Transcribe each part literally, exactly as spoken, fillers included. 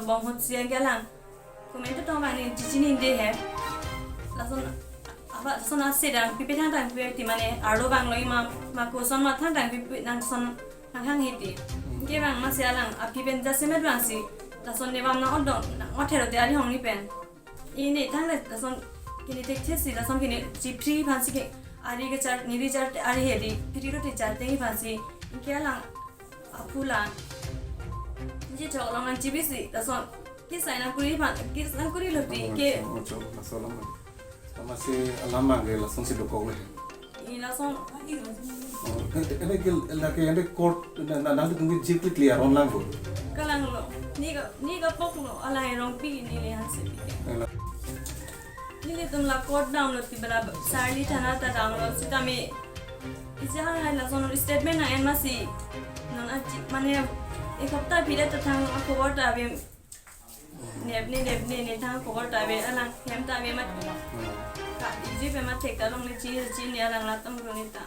Bonghut siang ke alang. Comment to tong mane chichini inde he. Lason apa lason ase dang pipi thang tang pipi ti mane arlo banglo ima ma koson ma thang tang pipi nang son nang hang hiti. Ke bang masi alang api pen jasemet bang si. Lason ne bang na odong na othero te ari hong ni pen. Ini thang le lason kini tek chesi lason kini chipri phansi ke ari ke char niri char te ari hedi piri ro te char tengi phansi. Ke alang apula. Ji chok long nang chibisi lason kisai nang kuri phan kisai nang kuri lo ti ke. Ocho, ocho, laso alam. Sama si alam bang ke lason si dokok le. Ini lason Oh, ente ente ke ente ke ente court na na nangtum ke jik clear on lang ko. Kalang lo. Ni ka ni ka pok lo alai rong pi ni le hanse pi ke. Ela. Nelitum la court damlo ti bela sarli thana ta damlo sitame isi hang hai lason statement na en masi non achi mane ek hapta bide ta thang akhobor ta ave nepni nepni ne thang akhobor ta ave alang hem ta ave mat ka iji pe mat thek ta long ne chi chi ne alang latum ro ne ta.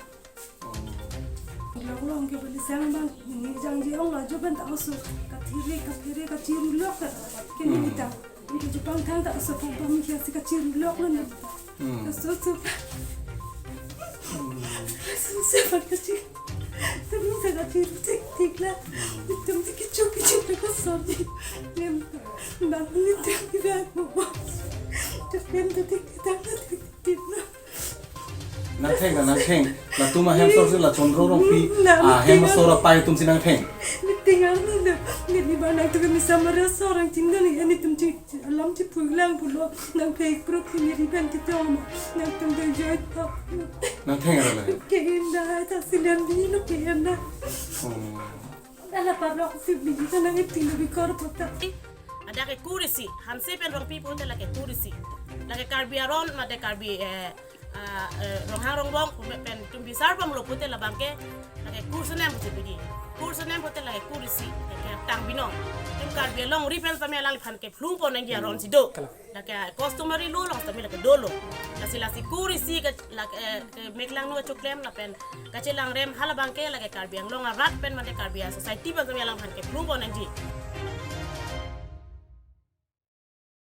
Lok long ke beli sang bang ni jang ji ong la jo ban ta oso ka thiri ka thiri ka chiru lok ka ke ni ta. Ni ke Japan thang ta oso pok bang ke si ka chiru lok lo ni. Hmm. Oso so. Oso so pa ka chi. Tum sa ka chiru tik tik la. Tum tik ki chok ki chok ka so ji. Nem bang ni tik ki ba ko. Japan ta tik tik ta tik tik na. Nang theng na nang theng. Latum ahem sor si la Chandra Rongpi. Ahem sor apai atum si nang theng. Meeting arni na. Neli ba nangtum ke misa mara sorang chingdan ni nelitum chi alam chipui lang pulo. Nang thek pro ki neli ban kitom. Nangtum ke joy to. Nang theng ra la. Ke inda ta silan di lo ke inda. Hmm. Ala parlo si biji ta nang iti lo bikor pota. Ada ke kur isi, hanse pen Rongpi pute lake kur isi. Lake Karbi Aron, mate Karbi, eh, ah, eh, Ronghang Rongbong, pen tum bisar pamlo pute labang ke, lake kur senem pute bidi. Kur senem pute lake kur isi, lake tang binong. Tum Karbi Anglong ri pen sami alangliphan ke phlung pon nangji aron si do. Lake customary law along sami lake dolo. Lasi lasi kur isi ke lake, eh, ke meklang nu choklem lapen kachelang rem halabang ke lake Karbi Anglong arat pen mate Karbi a society pen sami alangliphan ke phlung pon nangji.